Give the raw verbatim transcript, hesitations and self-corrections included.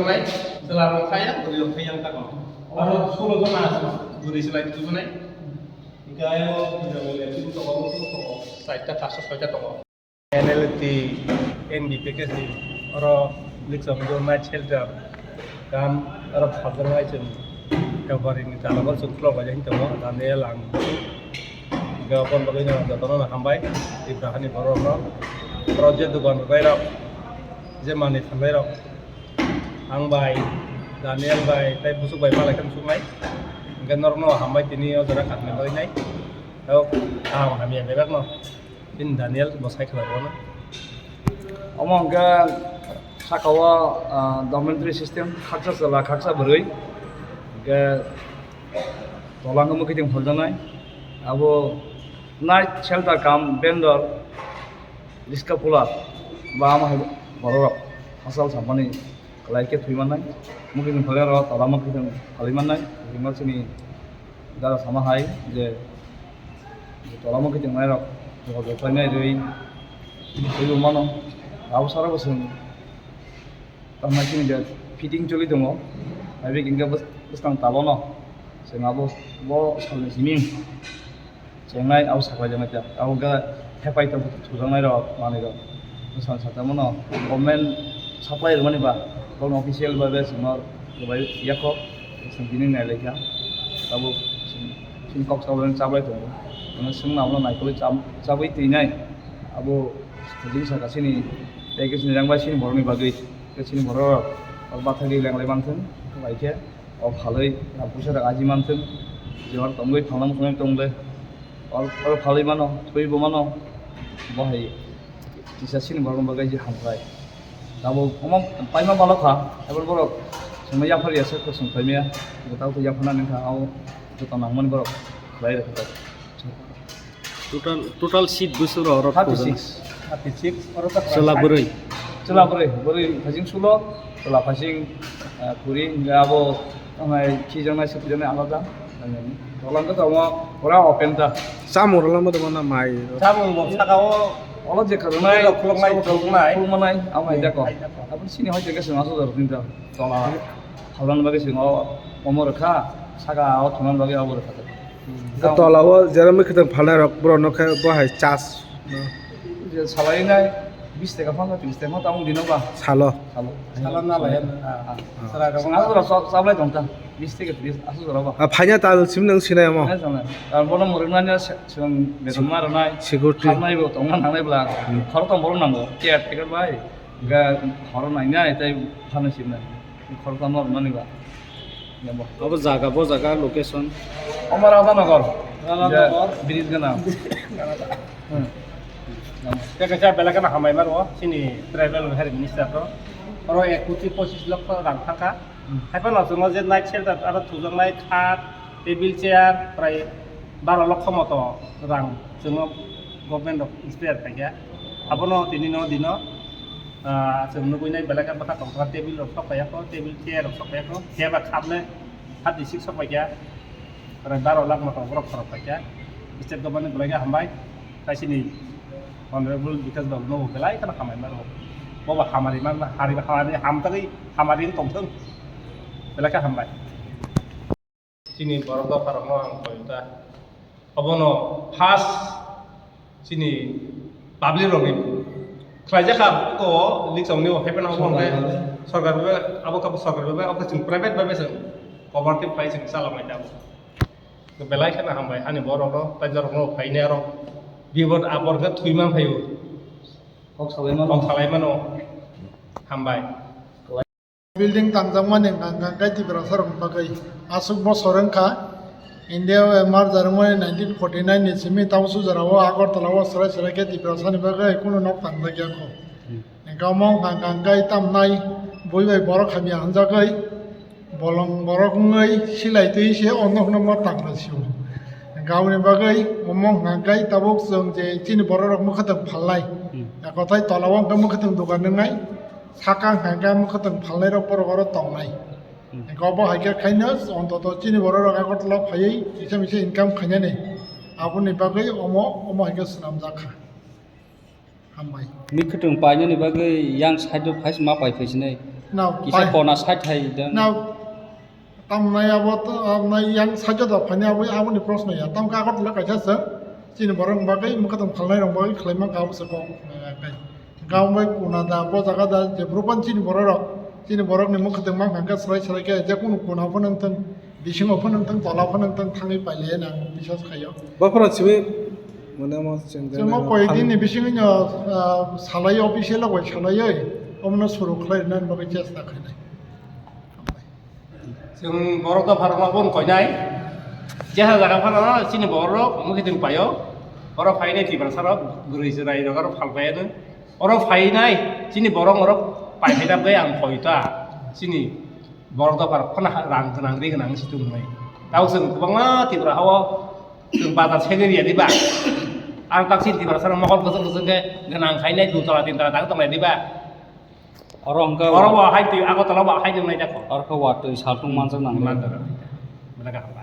Chwla rok kha ya, bwrwi rok kha yang tako. Aro sulo jona aswk bwrwi chwlai tubu nai. Hingke ayo bwrwi rok le tubu tongo, tubu tongo. Chaita, pasta, soita tongo. N L T, N D P K ni oro liksom do night shelter. Kam oro phalbarnai chwng. February ni tala bo chwng khulok bai hinwi tongo. Daniel ang. Hingke oboni bagwi no jotono no hambai. Tipra hani borok no. Oro je dogan rwbai rok, je manwi thangnai rok. Ang bai, Daniel bai, tei Busuk bai malai khe musuknai. Hingke norokno hambai tini o jora kathna bagwi nai. Tei kaham hamya bebakno. Tini Daniel bo sai khlai bono. Omo hingke saka o, ah, dormitory system, khaksa chwla, khaksa bwrwi. Hingke tola hwnke mwkhitwng phaljaknai. Abo night shelter cum vendor, riska puller, ba ama hai borok rok hachal sampani kwlai khe thwi mannai. Mwkhitwng phalwi aro tola mwkhitwng phalwi mannai. Himma chini dara sama hai je, je tola mwkhitwng nai rok jogajog khlainai rwi thwibo mano. Abo sara bo chwng tamo chini je fitting choli tongo. Hai bai hingke bwskang talo no chwng abo bo salni simi. Chengnai abo saklai jaknai ta. Abo khe thepai tong thujaknai rok manwi rok. Bwsang sakha mano government supply rwmani ba, government official bai bai chwngno rwbai yakho, chwng tini nai lai kha. Abo chwng, chwng kok sabai chabai tongo. Ano chwng abono naikolwi cham-, chabwi twi nai. Abo jing saka chini tei khe chini rang bai chini borokni bagwi, tei chini borok rok bathai lenglai manthung bai khe. O phalwi rang puisa rok aji manthung, je oro tongwi phalna muchungwi tong le, oro, oro phalwi mano, thwibo mano, bo hai kisa chini borokni bagwi je hamkrai. Tabuk omo paima balo kha, eboni borok chwngno yaphar ya se, chwng paimaya, bo tabuk yapharnani wngkha, o joto nangmani borok khlai rwkha tabuk. Total, total seat bwswk rok oro thirty six. Thirty six, oro ta chwla bwrwi. Chwla bwrwi, bwrwi phasing sulo, chwla phasing, ah, kuri, hingke abo, tongnai khijaknai, se khijaknai alada. Tolang khe tongo, pura open ta. Chamung rwlama tongma na mai? Chamung bo saka o. Olo je khuluknai, khuluknai, khuluknai. Khulukmanai, amo hai jako. Hai jako. Abo sini hoi teke se maso dor tinta. Tola. Phalna bagwi chwng o omo rwkha, saka o thwngna bagwi obo rwkha. Hmm. Tola o jera mwkhwtwng phalnai rok borok no khe bo hai charge. Je salai nai bis taka phano, tris taka phano tamung dino ba. Salo. Salo. Salo na lai. Ah, ah. Chwng aswk jora chablai tong ta. Bis taka tris aswk jora ba. Ah, phaina tal sim nang sinai omo. Phaina tal nai. Ar bono mwrwknani se-, chwng beton ma rwnai. Security. Khamnai bo tongna nangnai bla. Hmm. Khorokthom borok nango. Caretaker bai. Ga khoro nainai tei phanai simnai. Khoroktham no rwnani ba. Yabo. Abo jaga, bo jaga location? Omo Radhanagar. Radhanagar. Ja, bridge gana. Hmm. Tei kaisa belai kheno hambai mano, chini tribal welfare minister to. Oro ek koti pochis lokho rang thangkha. Hmm. Haiphano chwngno je night shelter aro thujaknai khat, table chair, prai baro lokho moto rang chwngno government rok inspire khaikha. Abono tini no dino, ah, chwng nugui nai belai khe bwkha tongkha, table rok sok paiyakho, table chair rok sok paiyakho, phiya ba khat le thirty six sok paikha, prai baro lakh moto borok khorok paikha. State government ni belai khe hambai, tei chini honorable Bikash Babu no belai kheno hambai mano. Bo bo hamari man, hari hamari hamtagwi hamari tongthung, belai khe hambai. Chini borok dopha rokno ang koi ta. Obono first chini public rokni khlaijak kha, ko likchong ni hai phano obo hwnkhe sorkar bai, abo kha sorkar bai, abo chwng private bai chwng cooperative bai chwng chalok nai ta. Belai kheno hambai ani borok no, taijak rok no phaini aro bibot abor khe thwi man phaio. Kok salai mano. Kok salai mano. Hambai. Building tangjakmani hwnkha hwnkha khe Tiprasa rokni bagwi aswk bosor wngkha. India o merger wngmani nineteen forty nine ni simi tabuk sujara o Agartala o chwrai chwrai khe Tiprasa ni bagwi kunu nok tangjak ya kho. Hwnkha omo hwnkha hwnkha khe tamnai bui bai borok hamya hwnjagwi bolong borok wngwi silai twi se o nok no ma tangra sio. Hwnkha aboni bagwi omo hwnkha hwnkha khe tabuk chwng je chini borok rok mwkhwtwng phalnai. Hmm. Ekothai tola o hwnkha mwkhwtwng dogan wngnai. Saka hwnkha hwnkha mwkhwtwng phalnai rok borok oro tongnai. Hmm. Hwnkhe obo hai khe khaino ontoto chini borok rok Agartala phaiwi kisa misa income khainani. Aboni bagwi omo, omo hai khe swnamjak kha. Hambai. Mwkhwtwng painani bagwi yang side o phai ma pai phai sinai. Kisa kona side hai da. Tamnai abo to, tamnai yang sajada phani abo, aboni proshno ya. Tam ka Agartala kaisa se, chini borok bagwi, mwkhwtwng phalnai rok bagwi khlai mankha abo se kok, eh, kai. Gao bai kuna da, bo jaga da, je bwrwpan chini borok rok, chini borok ni mwkhwtwng mankha khe swlai swlai khe, je kunu kuna phano wngthang, bisingo phano wngthang, tola phano wngthang, thangwi pailai nang biswas khaio. Bophoro simi, mane mo chwng Chwng o koi din ni bisingo, ah, salai official o bai salaiwi, omono suru khlai rwna bagwi chesta khainai. Chwng borok dopha rok bo koinai. Jeha jaga phano chini borok rok mwkhwtwng paio. Oro phainai Tiprasa rok, bwrwi chwrai rok aro phal paiano. Oro phainai chini borok rok pai phaina bai ang koi ta. Chini borok dopha rok phano rang gwnang ri gwnang si tongnai. Tao chwng kwbangma Tripura hao chwng bazar segwi ya diba. Ang tak chini Tiprasa rok mokol kwchwng kwchwng khe gwnang khainai dutala tintala tak tongnai diba. Oro hwnkhe oro bo hai twi Agartala bo hai nwngnai dakho. Oro khe watwi saltung manjak nang. Manjak nang. Belai kaham.